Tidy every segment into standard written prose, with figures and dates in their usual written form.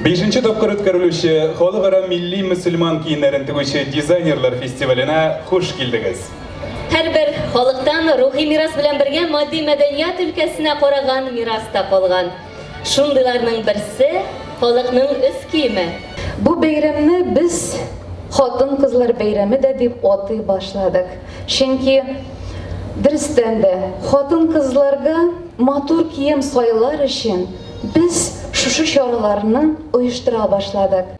Бишенче тапкыр үткәрелүче Халыкара милли мөселман киемнәрен тегүче дизайнерлар фестиваленә хуш килдегез. Һәрбер халыктан рухи мирас белән бергә матди мәдәният өлкәсенә караган мирас та калган. Шундыйларның берсе халыкның өс киеме. Бу бәйрәмне без хатын-кызлар бәйрәме дә дип атый башладык. Чөнки дөрестән дә хатын-кызларга матур кием сайлар өчен без шушы чараларны оештыра башладык.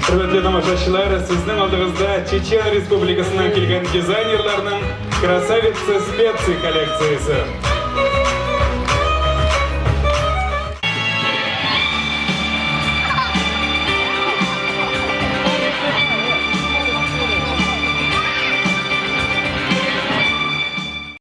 Хөрмәтле тамашачылар, сезнең алдыгызда Чечен Республикасыннан килгән дизайнерларның Красавица специй коллекциясе.